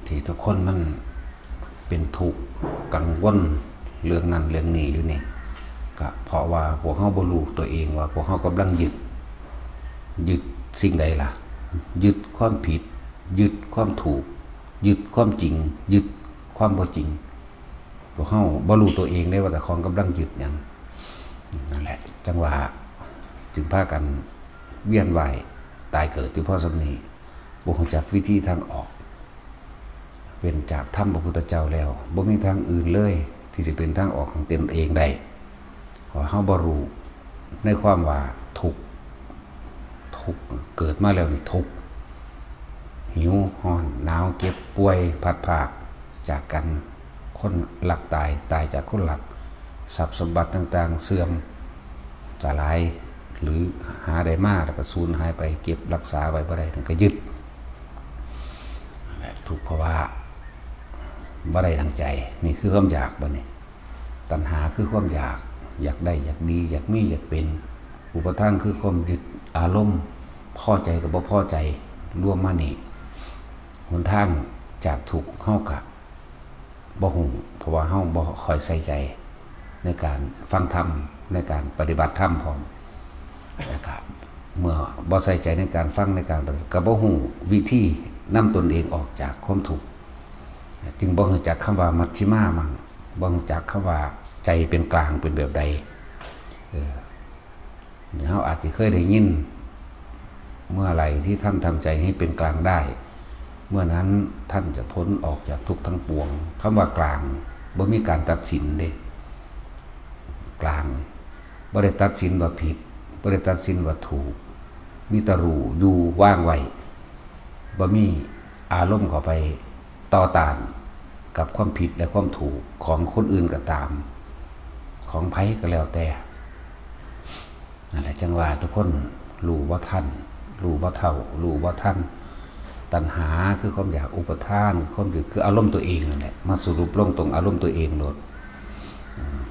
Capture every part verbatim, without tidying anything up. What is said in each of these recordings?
ที่ทุกคนมันเป็นทุกข์กังวลเรื่องนั้นเรื่องนี้อยู่นี่ ก็เพราะว่าพวกเฮาบ่รู้ตัวเองว่าพวกเฮากำลังยึด ยึดสิ่งใดล่ะ ยึดความผิด ยึดความถูก ยึดความจริง ยึดความบ่จริง พวกเฮาบ่รู้ตัวเองเลยว่าเจ้าของกำลังยึดหยัง นั่นแหละ จั่งว่าจึงพากันเวียนว่ายตายเกิดอยู่พอส่ำนี้ บ่รู้จักวิธีทางออก เว้นจากธรรมพระพุทธเจ้าแล้ว บ่มีทางอื่นเลย ที่สิเป็นทางออกของตนเองได้ เพราะเฮาบ่รู้ในความว่าทุกข์ ทุกข์ เกิดมาแล้วนี่ทุกข์ หิว ร้อน หนาว เจ็บ ป่วย พลัดพรากจากกัน คนรักตาย ตายจากคนรัก ทรัพย์สมบัติต่างๆ เสื่อมสลาย หรือหาได้มาแล้วก็สูญหายไป เก็บรักษาไว้บ่ได้ นั่นก็ยึด ทุกข์เพราะว่าบ่ได้ดังใจ นี่คือความอยากบัดนี้ ตัณหาคือความอยาก อยากได้ อยากดี อยากมี อยากเป็น อุปาทานคือความยึดอารมณ์ พอใจกับบ่พอใจ รวมมานี่ หนทางจากทุกข์เฮากะบ่ฮู้ เพราะว่าเฮาบ่ค่อยใส่ใจในการฟังธรรม ในการปฏิบัติธรรมพร้อม แล้วก็เมื่อบ่ใส่ใจในการฟัง ในการปฏิบัติ ก็บ่ฮู้วิธีนำตนเองออกจากความทุกข์ จึงบ่รู้จักคำว่ามัชฌิมามัง บ่รู้จักคำว่าใจเป็นกลางเป็นแบบใด เออ เฮาอาจจะเคยได้ยิน เมื่อไหร่ที่ท่านทำใจให้เป็นกลางได้ เมื่อนั้นท่านจะพ้นออกจากทุกข์ทั้งปวง คำว่ากลาง บ่มีการตัดสินเด้ กลาง บ่ได้ตัดสินว่าผิด บ่ได้ตัดสินว่าถูก มีแต่รู้อยู่ว่างไว้ บ่มีอารมณ์เข้าไปต่อต้านกับความผิดและความถูกของคนอื่นก็ตาม ของไผก็แล้วแต่ นั่นแหละจั่งว่าทุกคนรู้บ่ทัน รู้บ่เท่า รู้บ่ทัน ตัณหาคือความอยาก อุปาทานคือความยึด คืออารมณ์ตัวเองนั่นแหละ มาสรุปลงตรงอารมณ์ตัวเองโลด อืม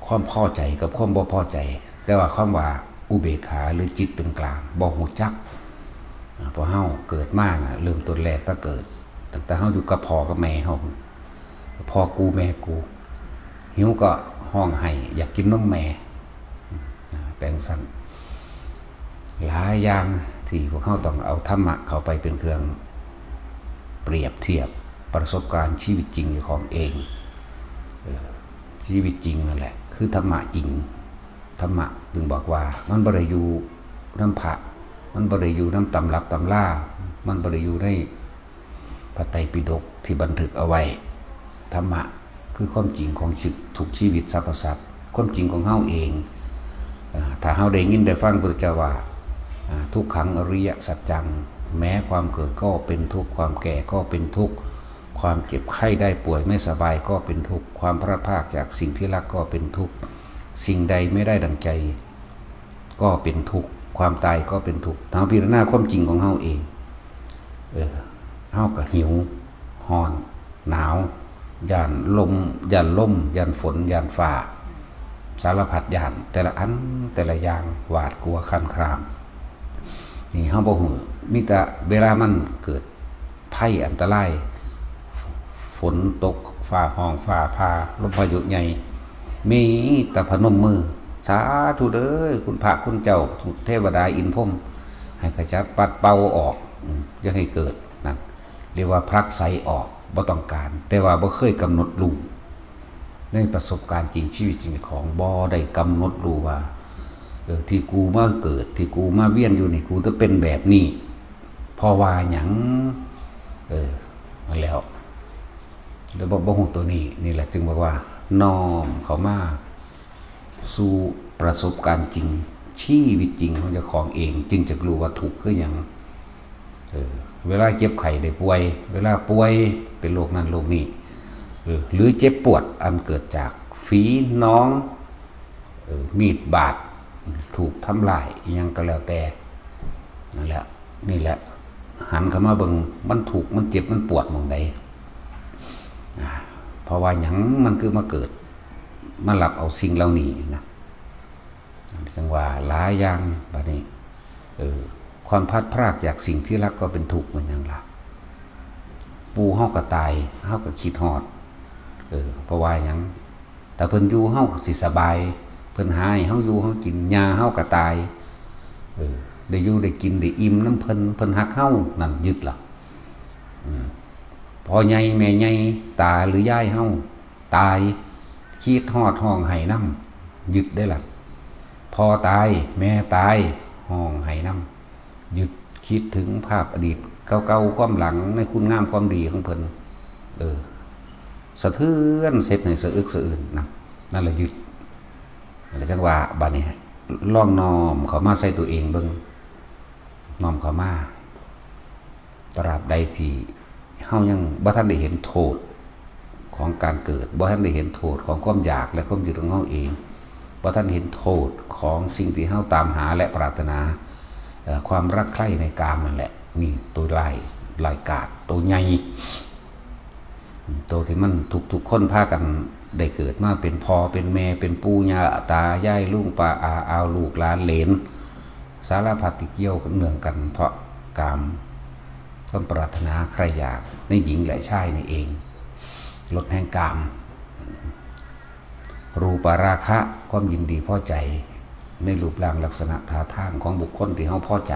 ความพอใจกับความบ่พอใจ แต่ว่าคำว่าอุเบกขาหรือจิตเป็นกลาง บ่ฮู้จัก อ่า พอเฮาเกิดมาน่ะ เริ่มต้นแรกตั้งเกิด ตั้งแต่เฮาอยู่กับพ่อกับแม่เฮา พ่อกูแม่กู หิวก็ฮ้องไห้ อยากกินนมแม่ อ่า แปลงสั้น หลายอย่างที่พวกเฮาต้องเอาธรรมะเข้าไปเป็นเครื่องเปรียบเทียบประสบการณ์ชีวิตจริงของเอง เออ ชีวิตจริงนั่นแหละ คือธรรมะจริง ธรรมะจึงบอกว่ามันบ่ได้อยู่นำพระ มันบ่ได้อยู่นำตำรับตำรา มันบ่ได้อยู่ในพระไตรปิฎกที่บันทึกเอาไว้ ธรรมะคือความจริงของชีวิต ทุกชีวิตสรรพสัตว์ ความจริงของเฮาเอง เอ่อ ถ้าเฮาได้ยินได้ฟังพระพุทธเจ้าว่า อ่า ทุกขังอริยสัจจัง แม้ความเกิดก็เป็นทุกข์ ความแก่ก็เป็นทุกข์ ความเจ็บไข้ได้ป่วยไม่สบายก็เป็นทุกข์ ความพลัดพรากจากสิ่งที่รักก็เป็นทุกข์ สิ่งใดไม่ได้ดังใจก็เป็นทุกข์ ความตายก็เป็นทุกข์ ถ้าเฮาพิจารณาความจริงของเฮาเอง เออ เฮาก็หิว ฮ้อน หนาว ย้านลม ย้านลม ย้านฝน ย้านฟ้า สารพัดย้าน แต่ละอัน แต่ละอย่าง หวาดกลัวครั่นคราม นี่เฮาบ่ฮู้ มีแต่เวลามันเกิดภัยอันตราย ฝนตก ฟ้าฮ้อง ฟ้าผ่า ลมพายุใหญ่ มีแต่พนมมือ สาธุเด้อ คุณพระคุณเจ้า เทวดาอินพรหม ให้ขจัดปัดเป่าออก อืม อย่าให้เกิด นั่น เรียกว่าผลักไสออก บ่ต้องการ แต่ว่าบ่เคยกำหนดรู้ ในประสบการณ์จริงชีวิตจริงของ บ่ได้กำหนดรู้ว่า เออ ที่กูมาเกิด ที่กูมาเวียนอยู่นี่ กูจะเป็นแบบนี้ เพราะว่าหยัง เออ นั่นแหล้ว แล้วบ่ บ่ฮู้ตัวนี้ นี่แหละจึงบอกว่า น้อมเข้ามาสู่ประสบการณ์จริง ชีวิตจริงของเจ้าของเอง จึงจะรู้ว่าทุกข์คือหยัง เออ เวลาเจ็บไข้ได้ป่วย เวลาป่วยเป็นโรคนั้นโรคนี้ เออ หรือเจ็บปวดอันเกิดจากฝีหนอง เออ มีดบาด ถูกทำร้าย อิหยังก็แล้วแต่ นั่นแหละ นี่แหละ หันเข้ามาเบิ่ง มันทุกข์ มันเจ็บ มันปวดหม่องใด อ่า เพราะว่าหยังมันคือมาเกิด มารับเอาสิ่งเหล่านี้นะ จั่งว่าหลายอย่าง บัดนี้ เออ ความพลัดพรากจากสิ่งที่รักก็เป็นทุกข์ แม่นหยังล่ะ ปู่เฮาก็ตาย เฮาก็คิดฮอด เออ เพราะว่าหยัง ถ้าเพิ่นอยู่เฮาก็สิสบาย เพิ่นหาให้เฮาอยู่เฮากิน ย่าเฮาก็ตาย เออ ได้อยู่ได้กินได้อิ่มนำเพิ่น เพิ่นฮักเฮา นั่นยึดละ อืม พ่อใหญ่แม่ใหญ่ ตาหรือยายเฮา ตาย คิดฮอดฮ้องไห้นำ ยึดเด้ล่ะ พ่อตาย แม่ตาย ฮ้องไห้นำ ยึด คิดถึงภาพอดีตเก่าๆ ความหลังในคุณงามความดีของเพิ่น เออ สะเทือน เฮ็ดให้สะอึกสะอื้นนะ นั่นแหละยึด นั่นแหละจั่งว่า บัดนี้ลองน้อมเข้ามาใส่ตัวเองเบิ่ง น้อมเข้ามา ตราบใดที่เฮายังบ่ทันได้เห็นโทษของการเกิด บ่ทันได้เห็นโทษของความอยากและความยึดของเฮาเอง บ่ทันเห็นโทษของสิ่งที่เฮาตามหาและปรารถนา เอ่อ ความรักใคร่ในกามนั่นแหละ นี่ตัวร้าย ร้ายกาจ ตัวใหญ่ ตัวที่มันทุกๆ คนพากันได้เกิดมาเป็นพ่อเป็นแม่ เป็นปู่ย่าตายาย ลุงป้าอาอาว ลูกหลานเหลน สารพัดที่เกี่ยวเนื่องกันเพราะกาม ความปรารถนาใคร่อยากในหญิงและชายนี่เอง รสแห่งกาม รูปาราคะ ความยินดีพอใจในรูปร่างลักษณะท่าทางของบุคคลที่เฮาพอใจ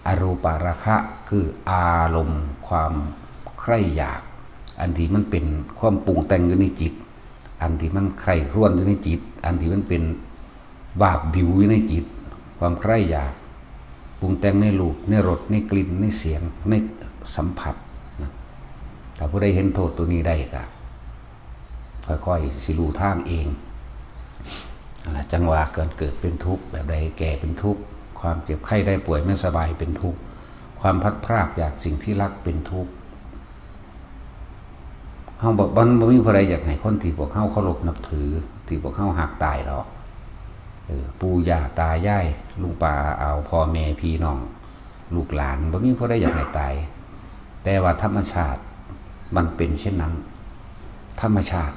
อรูปาราคะ คืออารมณ์ความใคร่อยาก อันที่มันเป็นความปรุงแต่งอยู่ในจิต อันที่มันใคร่ครวญอยู่ในจิต อันที่มันเป็นวาบวิวอยู่ในจิต ความใคร่อยาก ปรุงแต่งในรูป ในรส ในกลิ่น ในเสียง ในสัมผัสนะ ถ้าผู้ใดเห็นโทษตัวนี้ได้ก็ค่อยๆ สิรู้ทางเอง นั่นแหละ จั่งว่าการเกิดเป็นทุกข์แบบใด แก่เป็นทุกข์ ความเจ็บไข้ได้ป่วยไม่สบายเป็นทุกข์ ความพลัดพรากจากสิ่งที่รักเป็นทุกข์ เฮาบ่ มันบ่มีผู้ใดอยากให้คนที่พวกเฮาเคารพนับถือ ที่พวกเฮาฮักตายดอก เออ ปู่ย่าตายาย ลุงป้าอาอาว พ่อแม่พี่น้อง ลูกหลาน บ่มีผู้ใดอยากให้ตาย แต่ว่าธรรมชาติมันเป็นเช่นนั้น ธรรมชาติ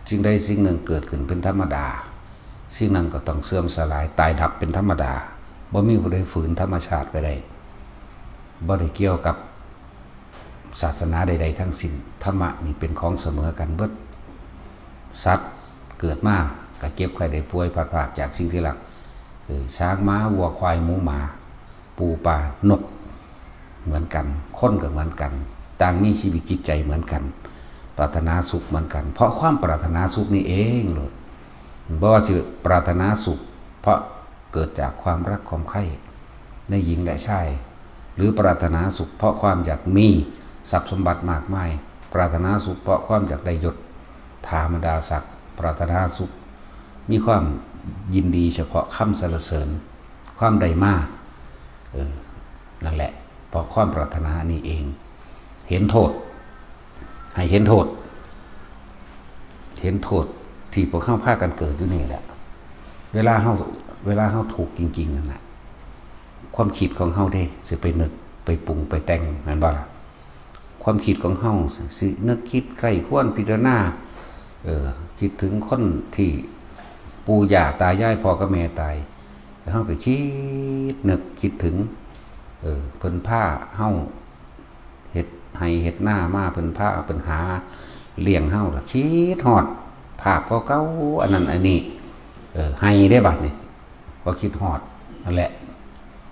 สิ่งใดสิ่งหนึ่งเกิดขึ้นเป็นธรรมดา สิ่งนั้นก็ต้องเสื่อมสลาย ตายดับเป็นธรรมดา บ่มีผู้ใดฝืนธรรมชาติไปได้ บ่ได้เกี่ยวกับศาสนาใดๆ ทั้งสิ้น ธรรมะนี่เป็นของเสมอกันเบิด สัตว์เกิดมาก็เจ็บไข้ได้ป่วย พลัดพรากจากสิ่งที่รัก เออ ช้างม้าวัวควายหมูหมา ปูปลานก เหมือนกัน คนก็เหมือนกัน ต่างมีชีวิตจิตใจเหมือนกัน ปรารถนาสุขเหมือนกัน เพราะความปรารถนาสุขนี่เองโลด บ่ว่าสิปรารถนาสุข เพราะเกิดจากความรักความใคร่ในหญิงและชาย หรือปรารถนาสุขเพราะความอยากมีทรัพย์สมบัติมากมาย ปรารถนาสุขเพราะความอยากได้ยศถาบรรดาศักดิ์ ปรารถนาสุข มีความยินดีเฉพาะคำสรรเสริญ ความได้มา เออ นั่นแหละ เพราะความปรารถนานี่เอง เห็นโทษ ให้เห็นโทษ เห็นโทษที่พวกเฮาพากันเกิดอยู่นี่แหละ เวลาเฮา เวลาเฮาทุกข์จริงๆ นั่นแหละ ความคิดของเฮาเด้ สิไปนึก ไปปรุง ไปแต่ง แม่นบ่ล่ะ ความคิดของเฮา สินึกคิดใคร่ครวญพิจารณา เออ คิดถึงคนที่ปู่ย่าตายาย พ่อกับแม่ตาย เฮาก็คิดนึกคิดถึง เออ เพิ่นพาเฮาเฮ็ดไฮ่เฮ็ดนามา เพิ่นพา เพิ่นหาเลี้ยงเฮา ก็คิดฮอดภาพเก่าๆ อันนั้นอันนี้ เออ ไฮ่เด้บัดนี้ ก็คิดฮอด นั่นแหละ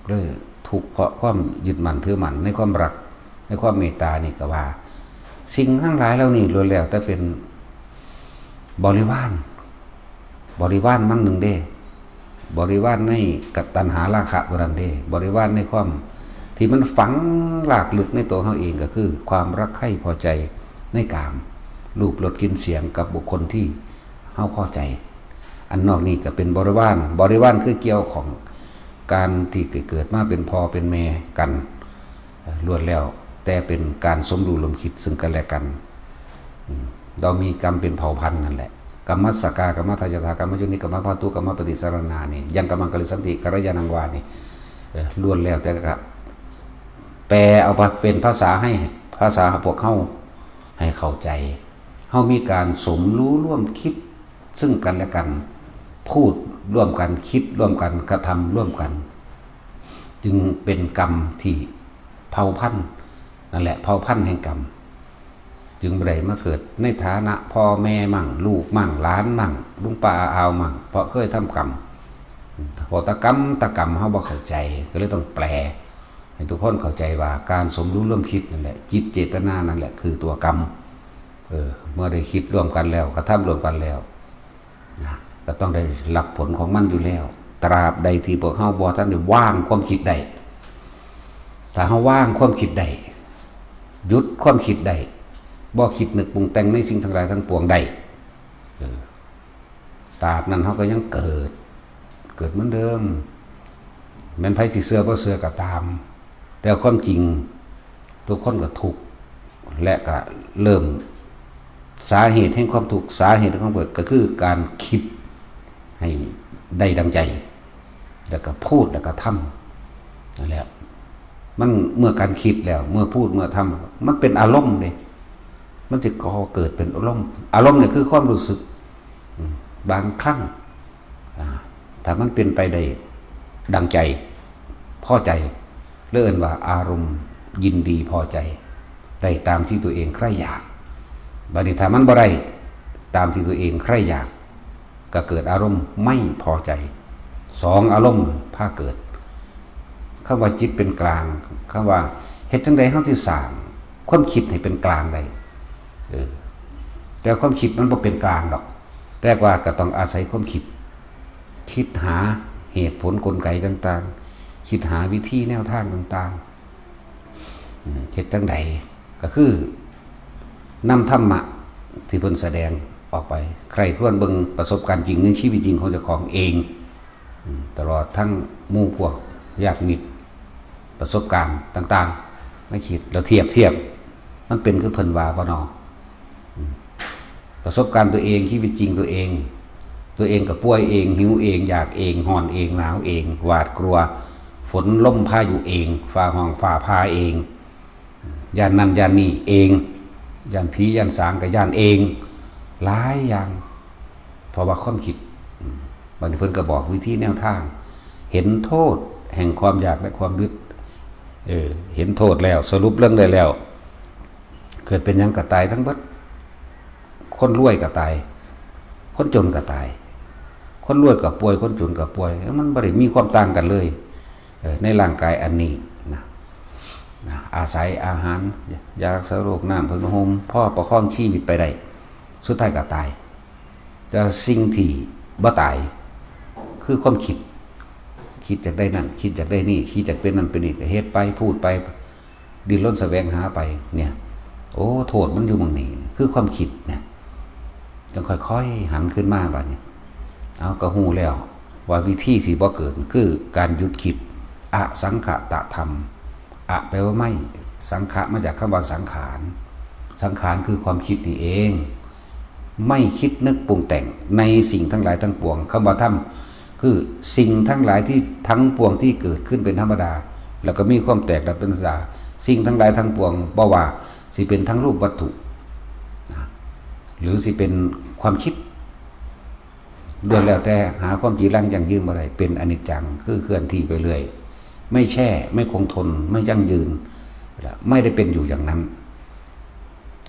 เลยทุกข์เพราะความยึดมั่นถือมั่นในความรัก ในความเมตตานี่ก็ว่า สิ่งทั้งหลายเหล่านี้ล้วนแล้วแต่เป็นบริวาร บริวารมันหนึ่งเด้ บริวารในกตัณหาราคะตัวนั้นเด้ บริวารในความที่มันฝังรากลึกในตัวเฮาเองก็คือความรักใคร่พอใจในกาม รูปรสกลิ่นเสียงกับบุคคลที่เฮาพอใจ อันนอกนี้ก็เป็นบริวาร บริวารคือเกี่ยวของการที่เกิดมาเป็นพ่อเป็นแม่กัน เอ่อ ล้วนแล้วแต่เป็นการสมรู้ร่วมคิดซึ่งกันและกัน อืม เรามีกรรมเป็นเผ่าพันธุ์นั่นแหละ กรรมมัสสกา กรรมทายาทา กรรมโยนิ กรรมพันธุ กรรมปฏิสารณานี่ ยังกัมมังกริสันติ กัลยาณังวานี่ เอ่อ ล้วนแล้วแต่ก็แปลเอาไปเป็นภาษาให้ ภาษาพวกเฮาให้เข้าใจ เฮามีการสมรู้ร่วมคิดซึ่งกันและกัน พูดร่วมกัน คิดร่วมกัน กระทำร่วมกัน จึงเป็นกรรมที่เผ่าพันธุ์ นั่นแหละเผ่าพันธุ์แห่งกรรม จึงบ่ได้มาเกิดในฐานะพ่อแม่มั่ง ลูกมั่ง หลานมั่ง ลุงป้าอาอาวมั่ง เพราะเคยทำกรรม เพราะตะกรรมตะกรรมเฮาบ่เข้าใจ ก็เลยต้องแปล ให้ทุกคนเข้าใจว่าการสมรู้ร่วมคิดนั่นแหละ จิตเจตนานั่นแหละคือตัวกรรม เออ เมื่อได้คิดร่วมกันแล้ว กระทำร่วมกันแล้ว นะ ก็ต้องได้รับผลของมันอยู่แล้ว ตราบใดที่พวกเฮาบ่ทันได้วางความคิดได้ ถ้าเฮาวางความคิดได้ หยุดความคิดได้ บ่คิดนึกปรุงแต่งในสิ่งทั้งหลายทั้งปวงได้ เออ ตราบนั้นเฮาก็ยังเกิด เกิดเหมือนเดิม แม้นไผสิเชื่อบ่เชื่อก็ตาม แต่ความจริงทุกคนก็ทุกข์ และก็เริ่ม สาเหตุแห่งความทุกข์ สาเหตุแห่งความเกิดก็คือการคิดให้ได้ดังใจ แล้วก็พูดแล้วก็ทำนั่นแหละ มันเมื่อการคิดแล้ว เมื่อพูดเมื่อทำ มันเป็นอารมณ์เลย มันจะก่อเกิดเป็นอารมณ์ อารมณ์เนี่ยคือความรู้สึก อืม บางครั้ง อ่า ถ้ามันเป็นไปได้ดังใจ พอใจ เรียกว่าอารมณ์ยินดีพอใจ ได้ตามที่ตัวเองใคร่อยาก บัดนี้ถ้ามันบ่ได้ตามที่ตัวเองใคร่อยาก ก็เกิดอารมณ์ไม่พอใจ สองอารมณ์พาเกิด คำว่าจิตเป็นกลาง คำว่าเฮ็ดจั่งใดเฮาสิสร้างความคิดให้เป็นกลางได้ เออ แต่ความคิดมันบ่เป็นกลางดอก แต่ว่าก็ต้องอาศัยความคิด คิดหาเหตุผลกลไกต่างๆ คิดหาวิธีแนวทางต่างๆ อืม เฮ็ดจั่งใด ก็คือนำธรรมะที่เพิ่นแสดงออกไป ใคร่ครวญเบิ่งประสบการณ์จริงในชีวิตจริงของเจ้าของเอง อืม ตลอดทั้งหมู่พวกญาติมิตร ประสบการณ์ต่างๆ มาคิดแล้วเทียบ เทียบ มันเป็นคือเพิ่นว่าบ่น้อ อืม ประสบการณ์ตัวเอง ชีวิตจริงตัวเอง ตัวเองก็ป่วยเอง หิวเอง อยากเอง ร้อนเอง หนาวเอง หวาดกลัว ฝนลมพายุเอง ฟ้าฮ้องฟ้าผ่าเอง ย้านนั่นย้านนี่เอง ย้านผีย้านสางก็ย้านเอง หลายอย่าง เพราะว่าความคิด อืม บัดนี้เพิ่นก็บอกวิธีแนวทาง เห็นโทษแห่งความอยากและความยึด เออ เห็นโทษแล้ว สรุปเรื่องได้แล้ว เกิดเป็นหยังก็ตายทั้งเบิด คนรวยก็ตาย คนจนก็ตาย คนรวยก็ป่วย คนจนก็ป่วย มันบ่ได้มีความต่างกันเลย เออ ในร่างกายอันนี้นะ นะ อาศัยอาหาร ยารักษาโรค น้ำ ผ้าห่ม พอประคองชีวิตไปได้ สุดท้ายก็ตาย แต่สิ่งที่บ่ตาย คือความคิด คิดอยากได้นั่น คิดอยากได้นี่ คิดอยากเป็นนั่นเป็นนี่ ก็เฮ็ดไป พูดไป ดิ้นรนแสวงหาไป เนี่ย โอ้ โทษมันอยู่หม่องนี้ คือความคิดเนี่ย จั่งค่อยๆหันขึ้นมาบัดนี้ เอา ก็ฮู้แล้ว ว่าวิธีสิบ่เกิด คือการหยุดคิด อสังขตธรรม อะ แปลว่าไม่ สังขะ มาจากคำว่าสังขาร สังขารคือความคิดนี่เอง ไม่คิดนึกปรุงแต่งในสิ่งทั้งหลายทั้งปวง คำว่าธรรม คือสิ่งทั้งหลายที่ทั้งปวงที่เกิดขึ้นเป็นธรรมดา แล้วก็มีความแตกดับเป็นธรรมดา สิ่งทั้งหลายทั้งปวง บ่ว่าสิเป็นทั้งรูปวัตถุนะ หรือสิเป็นความคิด ล้วนแล้วแต่หาความจีรังยั่งยืนบ่ได้ เป็นอนิจจัง คือเคลื่อนที่ไปเรื่อย ไม่แช่ ไม่คงทน ไม่ยั่งยืน และไม่ได้เป็นอยู่อย่างนั้น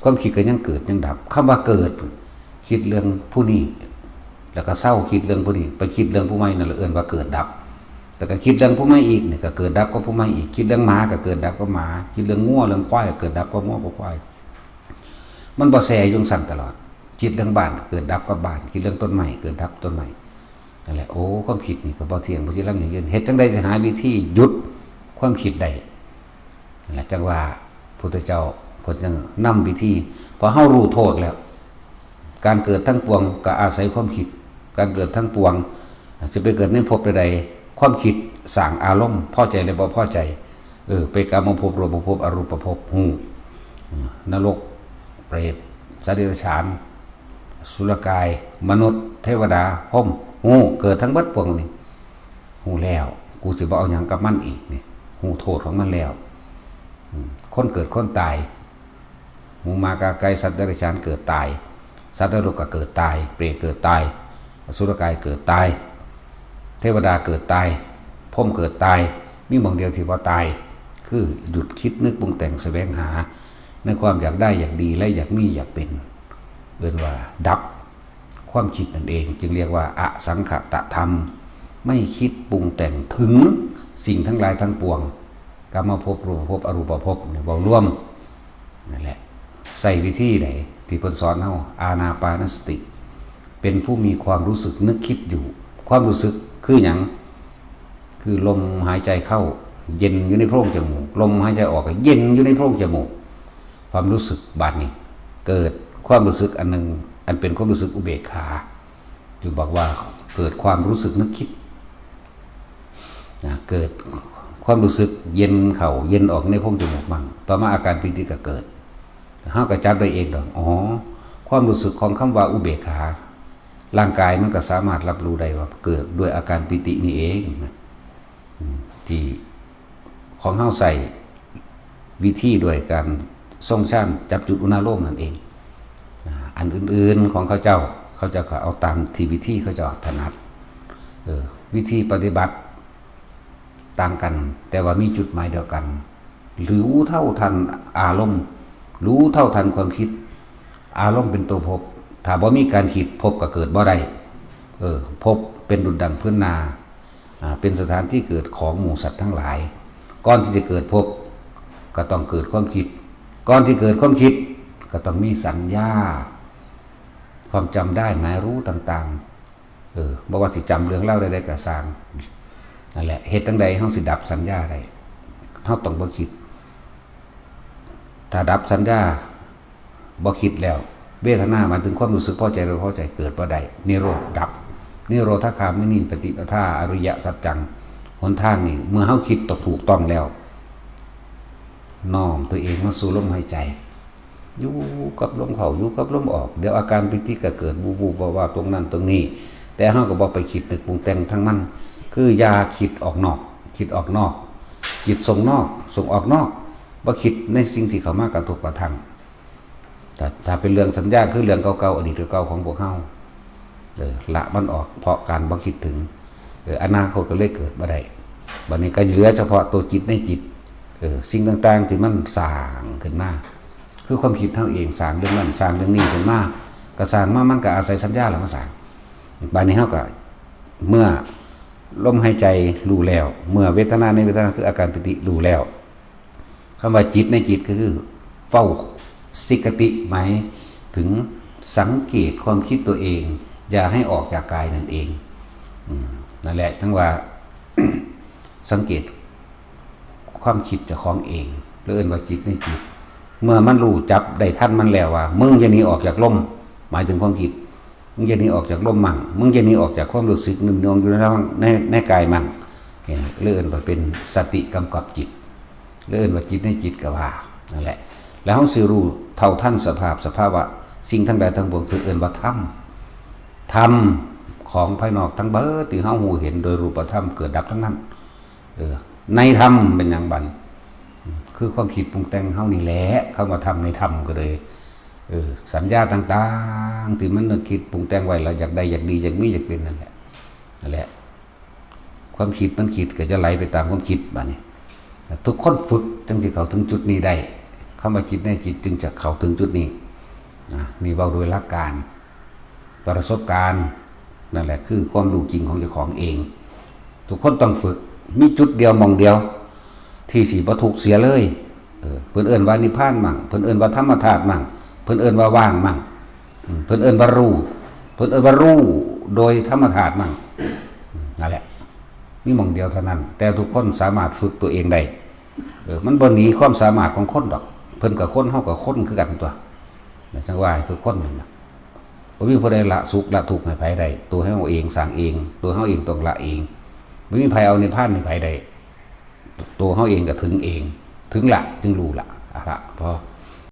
ความคิดก็ยังเกิดยังดับ คำว่าเกิด คิดเรื่องผู้นี้ แล้วก็เซาคิดเรื่องผู้นี้ ไปคิดเรื่องผู้ใหม่ นั่นแหละเอิ้นว่าเกิดดับ แล้วก็คิดเรื่องผู้ใหม่อีก นี่ก็เกิดดับกับผู้ใหม่อีก คิดเรื่องหมาก็เกิดดับกับหมา คิดเรื่องงัวเรื่องควายก็เกิดดับกับงัวกับควาย มันบ่แช่อยู่จั่งซั้นตลอด คิดเรื่องบ้านก็เกิดดับกับบ้าน คิดเรื่องต้นไม้เกิดดับต้นไม้ นั่นแหละ โอ้ ความคิดนี่ก็บ่เที่ยง บ่จีรังยั่งยืน เฮ็ดจั่งใดสิหาวิธีหยุดความคิดได้ นั่นแหละ จั่งว่าพุทธเจ้าเพิ่นจั่งนำวิธี พอเฮารู้โทษแล้ว การเกิดทั้งปวงก็อาศัยความคิด การเกิดทั้งปวง สิไปเกิดในภพใดๆ ความคิดสร้างอารมณ์ พอใจและบ่พอใจ เออ ไปกามภพ รูปภพ อรูปภพ ฮู้ นรก เปรต สัตว์เดรัจฉาน สุรกาย มนุษย์ เทวดา พรหม ฮู้ เกิดทั้งเบิดปวงนี้ ฮู้แล้ว กูสิบ่เอาหยังกับมันอีกนี่ ฮู้โทษของมันแล้ว อืม คนเกิดคนตาย หมูหมากาไก่ สัตว์เดรัจฉานเกิดตาย สัตว์นรกก็เกิดตาย เปรตเกิดตาย อสุรกายเกิดตาย เทวดาเกิดตาย พรหมเกิดตาย มีหม่องเดียวที่บ่ตาย คือหยุดคิดนึกปรุงแต่งแสวงหา ในความอยากได้อยากดีและอยากมีอยากเป็น เอิ้นว่าดับความคิดนั่นเอง จึงเรียกว่าอสังขตธรรม ไม่คิดปรุงแต่งถึงสิ่งทั้งหลายทั้งปวง กามภพ รูปภพ อรูปภพเนี่ยเว้ารวมนั่นแหละ ใช้วิธีใดที่เพิ่นสอนเฮา อานาปานสติ เป็นผู้มีความรู้สึกนึกคิดอยู่ ความรู้สึกคือหยัง คือลมหายใจเข้าเย็นอยู่ในโพรงจมูก ลมหายใจออกก็เย็นอยู่ในโพรงจมูก ความรู้สึกบาดนี้ เกิดความรู้สึกอันหนึ่ง อันเป็นความรู้สึกอุเบกขา จึงบอกว่าเกิดความรู้สึกนึกคิดนะ เกิดความรู้สึกเย็นเข้าเย็นออกในโพรงจมูกมั่ง ต่อมาอาการปีติก็เกิด เฮาก็จับได้เองดอก อ๋อ ความรู้สึกของคำว่าอุเบกขา ร่างกายมันก็สามารถรับรู้ได้ว่าเกิดด้วยอาการปีตินี่เองนะ อืม ที่ของเฮาใช้วิธีด้วยการทรงฌานจับจุดอุณาโลมนั่นเอง อ่า อันอื่นๆของเขาเจ้า เขาเจ้าก็เอาตามที่วิธีเขาเจ้าถนัด เออ วิธีปฏิบัติต่างกัน แต่ว่ามีจุดหมายเดียวกัน รู้เท่าทันอารมณ์ รู้เท่าทันความคิด อารมณ์เป็นตัวภพ ถ้าบ่มีการคิด ภพก็เกิดบ่ได้ เออ ภพเป็นดุจดังพื้นนา อ่า เป็นสถานที่เกิดของหมู่สัตว์ทั้งหลาย ก่อนที่จะเกิดภพ ก็ต้องเกิดความคิด ก่อนที่เกิดความคิด ก็ต้องมีสัญญา ความจำได้หมายรู้ต่างๆ เออ บ่ว่าสิจำเรื่องราวใดๆก็ซ่าง นั่นแหละ เฮ็ดจั่งใดเฮาสิดับสัญญาได้ เฮาต้องบ่คิด ถ้าดับสัญญา บ่คิดแล้ว เวทนาหมายถึงความรู้สึกพอใจหรือบ่พอใจเกิดบ่ได้ นิโรธดับ นิโรธคามินีปฏิปทา อริยสัจจัง หนทางนี่ เมื่อเฮาคิดตกถูกต้องแล้ว น้อมตัวเองมาสู่ลมหายใจ อยู่กับลมเข้า อยู่กับลมออก เดี๋ยวอาการปีติก็เกิด วูบๆ วาบๆ ตรงนั้นตรงนี้ แต่เฮาก็บ่ไปคิดนึกปรุงแต่งทั้งมัน คืออย่าคิดออกนอก คิดออกนอก จิตส่งนอก ส่งออกนอก บ่คิดในสิ่งที่เข้ามากระทบกระทั่ง แต่ถ้าเป็นเรื่องสัญญา คือเรื่องเก่าๆ อดีตเก่าๆ ของพวกเฮา เออ ละมันออก เพราะการบ่คิดถึง เออ อนาคตก็เลยเกิดบ่ได้ บัดนี้ก็เหลือเฉพาะตัวจิตในจิต เออ สิ่งต่างๆ ที่มันสร้างขึ้นมา คือความคิดเฮาเองสร้างเรื่องนั้น สร้างเรื่องนี้ขึ้นมา ก็สร้างมา มันก็อาศัยสัญญาแหละมาสร้าง บัดนี้เฮาก็ เมื่อลมหายใจรู้แล้ว เมื่อเวทนาในเวทนาคืออาการปีติรู้แล้ว คำว่าจิตในจิตก็คือเฝ้าสิกติ หมายถึงสังเกตความคิดตัวเอง อย่าให้ออกจากกายนั่นเอง อืม นั่นแหละ ทั้งว่า สังเกตความคิดเจ้าของเอง หรือเอิ้นว่าจิตในจิต เมื่อมันรู้จับได้ทันมันแล้วว่า มึงอย่าหนีออกจากลม หมายถึงความคิด มึงอย่าหนีออกจากลมมั่ง มึงอย่าหนีออกจากความรู้สึกนึ่มนวงอยู่ในร่าง ใน ในกายมั่ง เนี่ย หรือเอิ้นว่าเป็นสติกำกับจิต หรือเอิ้นว่าจิตในจิตก็ว่า นั่นแหละ แล้วเฮาสิรู้เท่าทันสภาพสภาวะ สิ่งทั้งหลายทั้งปวง คือเอิ้นว่าธรรม ธรรมของภายนอกทั้งเบิดที่เฮารู้เห็นโดยรูปธรรมเกิดดับทั้งนั้น เออ ในธรรมเป็นหยังบัด คือความคิดปรุงแต่งเฮานี่แหละ คำว่าธรรมในธรรมก็เลย เออ สัญญาต่างๆ ที่มันนึกคิดปรุงแต่งไว้แล้วอยากได้อยากดีอยากมีอยากเป็นนั่นแหละ นั่นแหละ ความคิดมันคิดก็จะไหลไปตามความคิดบัดนี้ ทุกคนฝึกจึงจะเข้าถึงจุดนี้ได้ คำว่าจิตในจิตจึงจะเข้าถึงจุดนี้ นะ นี่เว้าโดยหลักการ ประสบการณ์ นั่นแหละคือความรู้จริงของเจ้าของเอง ทุกคนต้องฝึก มีจุดเดียวหม่องเดียว ที่สิบ่ทุกข์เสียเลย เออ เพิ่นเอิ้นว่านิพพานมั่ง เพิ่นเอิ้นว่าธรรมธาตุมั่ง เพิ่นเอิ้นว่าว่างมั่ง อืม เพิ่นเอิ้นว่ารู้ เพิ่นเอิ้นว่ารู้โดยธรรมธาตุมั่ง อืม นั่นแหละ มีหม่องเดียวเท่านั้น แต่ทุกคนสามารถฝึกตัวเองได้ เออ มันบ่หนีความสามารถของคนดอก เพิ่นก็คน เฮาก็คนคือกันตั๊ว นะ จั่งว่าให้ทุกคนนั่นน่ะ บ่มีผู้ใดละสุขละทุกข์ให้ไผได้ ตัวเฮาเองสร้างเอง ตัวเฮาเองต้องละเอง บ่มีไผเอานิพพานให้ไผได้ ตัวเฮาเองก็ถึงเอง ถึงละจึงรู้ละ อะละ พอ